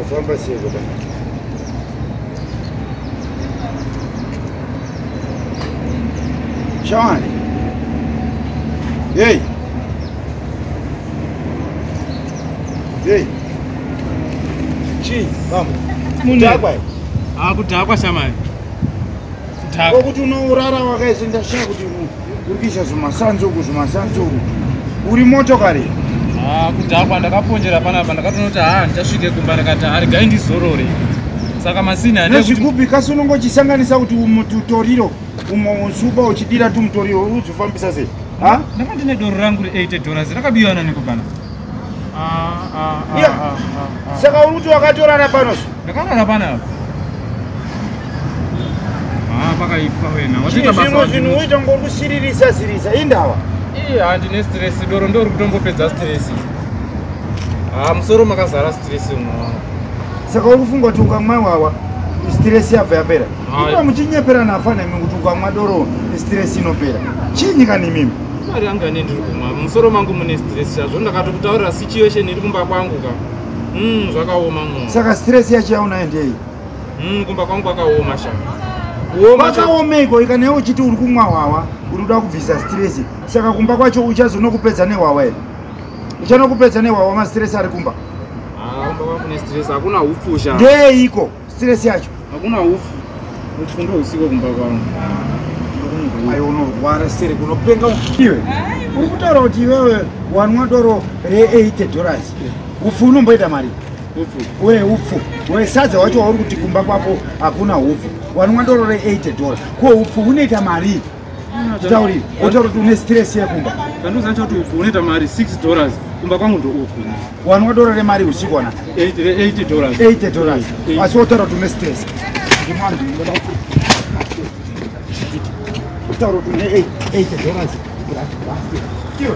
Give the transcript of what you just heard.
Kufamba sei kudai? Shamwari. Hey. Hey. Chii, bambo. Kudhakwa. Ah, kudhakwa shamwari. Kudhakwa. Kuti unourara wakaisa ndashaya kuti uri kuisa zvimasanzu uku zvimasanzu uku. Uri motokari. Ah, kudhakwa ndakaponjera panapa ndakatonoti haa ndichasvike kumba ndakati haa regai ndizorore. Saka masini ane nezvigubi kasi unongochisanganisa kuti umututoriro umo usupa uchidira tumutoriro uzvifambisa sei? Ha? Ndanga ndine doro rangu re $80 rakabiwa nani kubana? Yeah. Saka uri kuti wakatorara pano? Ndakarara panapa. Ah, pakaipa wena. Wachiita basa. Zvimwe zvinhu uita ngori kusiririsa sirisa indawa. Ii handine stress doro ndori kutombopedza stress. Ah, musoro makazara stress uno. Saka uri kufunga kuti ukamwa wawa stress yabva yapera. Ipa muchinyeperana afana imi kuti ukamwa doro stress inopera. Chinyi kani imimi? Mari yangu ane ndiri kumwa. Musoro mangu mune stress chazvo ndakatokutaurira situation iri kumba kwangu ka. Zvakaoma mwo. Saka stress yacho yaunayo ndei? Kumba kwangu kwakaoma sha. Kwakaomeiko ikana iwe uchiti uri kumwa hwawa uri kuda kubvisa stress. Saka kumba kwacho uchazonokupedza nehwawa here? Uchanokupedza nehwawa mastress ari kumba? Ah, kumba kwangu kune stress, hakuna hupfu sha. Ndeiko stress yacho? Hakuna hupfu. Hupfu ndo husiko kumba kwangu. Ayo unorwara sere kunopenga iwe. Uri kutaura kuti iwewe wanwa doro re $80. Hupfu unomboita mari? Hupfu. We hupfu. We sadza wacho wauri kuti kumba kwako hakuna hupfu. Wanwa doro re $80. Ko hupfu unoita mari? Tauri, utaura kuti une stress yekumba. Kanduza kuti hupfu unoita mari $6. Kumba kwangu ndo uku. Wanwa doro remari usiku wana? $80. $80. Asi wotaura kuti une stress. Utaura kuti une $80. Iwe,